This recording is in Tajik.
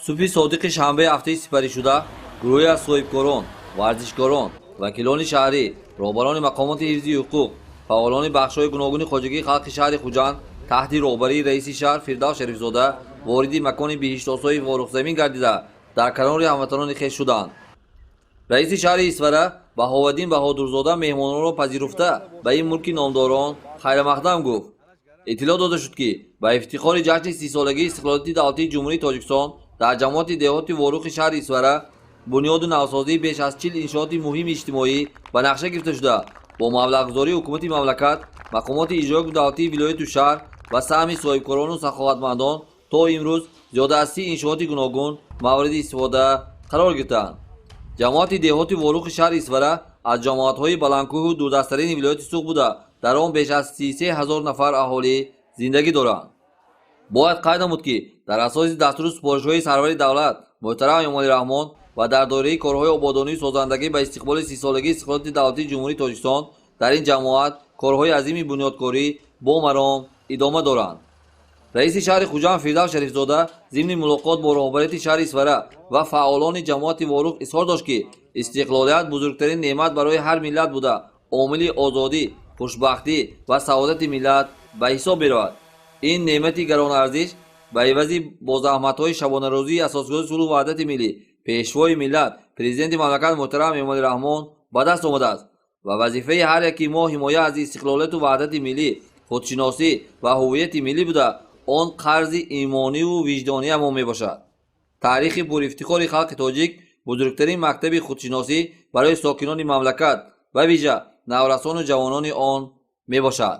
Субҳи содиқи шанбеи ҳафтаи сипаришуда гурӯҳе аз соҳибкорон, варзишкорон, вакилони шаҳрӣ, роҳбарони мақомоти ҳифзи ҳуқуқ, фаъолони бахшҳои гуногуни хоҷагии халқи шаҳри Хуҷанд таҳти роҳбарии раиси шаҳр Фирдавс Шарифзода вориди макони биҳиштосои Ворухзамин гардида, дар канори ҳамватанони хеш шуданд. Раиси шаҳри Исфара Баҳоваддин Баҳодурзода меҳмононро пазируфта, ба ин мулки номдорон хайрамақдам гуфт. Иттилоъ дода шуд, ки ба ифтихори ҷашни 30-солагии истиқлолияти давлатии Ҷумҳурии Тоҷикистон дар ҷамоати деҳоти Ворухи шаҳри Исфара бунёду навсозии беш аз 40 иншооти муҳими иҷтимоӣ ба нақша гирифта шуда, бо маблағгузории ҳукумати мамлакат, мақомоти иҷроияи давлатии вилояту шаҳр ва саҳми соҳибкорону саховатмандон то имрӯз зиёда аз 30 иншооти гуногун мавриди истифода қарор гирифтаанд. Ҷамоати деҳоти Ворухи шаҳри Исфара аз ҷамоатҳои баландкӯҳу дурдасттарини вилояти Суғд буда, дар он беш аз 33 000 нафар аҳолӣ зиндагӣ доранд. Бояд қайд намуд, ки дар асоси дастуру супоришҳои сарвари давлат муҳтарам Эмомалӣ Раҳмон ва дар доираи корҳои ободонию созандагӣ ба истиқболи 30-солагии истиқлолияти давлатии Ҷумҳурии Тоҷикистон дар ин ҷамоат корҳои азими бунёдкорӣ бо маром идома доранд. Раиси шаҳри Хуҷанд Фирдавс Шарифзода зимни мулоқот бо роҳбарияти шаҳри Исфара ва фаъолони ҷамоати Ворух изҳор дошт, ки истиқлолият бузургтарин неъмат барои ҳар миллат буда, омили озодӣ, хушбахтӣ ва саодати миллат ба ҳисоб меравад. Ин неъмати гаронарзиш ба ивази бо заҳматҳои шабонарӯзии асосгузори сулҳу ваҳдати миллӣ, Пешвои миллат, Президенти мамлакат муҳтарам Эмомалӣ Раҳмон ба даст омадааст ва вазифаи ҳар яки мо ҳимоя аз истиқлолияту ваҳдати миллӣ, худшиносӣ ва ҳуввияти миллӣ буда, он қарзи имониву виҷдониямон мебошад. Таърихи пурифтихори халқи тоҷик бузургтарин мактаби худшиносӣ барои сокинони мамлакат, ба вижа наврасону ҷавонони он мебошад.